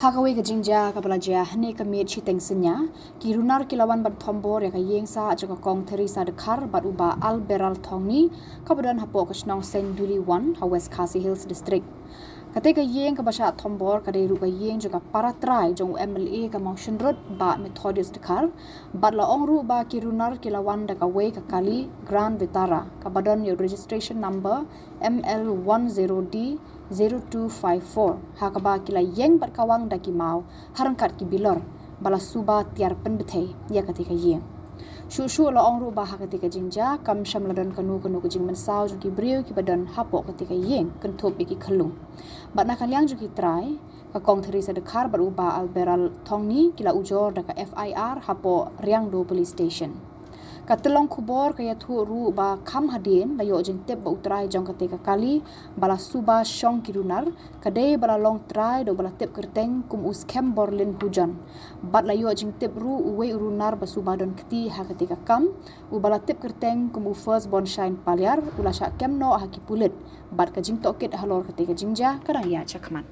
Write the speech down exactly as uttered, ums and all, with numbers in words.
Ha kawei ka jingjia kaba la jia hynne ka miet shiteng synñia, ki runar ki la wan ban thombor ïa ka ïing sah jong ka Kong Theresa Dkhar bad u Bah Alberal Thongni, kaba don hapoh ka shnong Seiñduli One ha West Khasi Hills District. Kata ka ïing kaba shah thombor ka dei ruh ka ïing jong ka para trai jong u M L A ka Mawshynrut, Bah Methodius Dkhar, bad la ong ruh ba ki runar ki la wan da kawei ka kali Grand Vitara kaba don ïa u registration number M L one zero D zero two five four, ha kaba ki la ïeng bad kawang da ki maw ha ryngkat ki bilor, ba la suba tiar pynbthei ïa kata ka ïing. Shuh shuh la ong ruh ba ha kata ka jingjia kam shym la don kano kano ka jingmynsaw jong ki briew kiba don hapoh kata ka ïing, kynthup ïa ki khyllung. Bad na ka liang jong ki trai, ka Kong Theresa Dkhar bad u Bah Alberal Thongni ki la ujor da ka F I R hapoh Riangdo Police Station. Ka tyllong khubor ka ïathuh ruh ba kham hadien la ïoh jingtip ba u trai jong kata ka kali ba la suba shong ki runar ka dei ba la long trai da uba la tip kyrteng kum u Skhem Borlin Hujon. Bad la ïoh jingtip ruh uwei u runar ba suba don kti ha kata ka kam, uba la tip kyrteng kum u First Born Shine Paliar, u la shah kem noh ha ki pulit, bad ka jingtohkit halor kata ka jingjia ka dang ïaid shakhmat.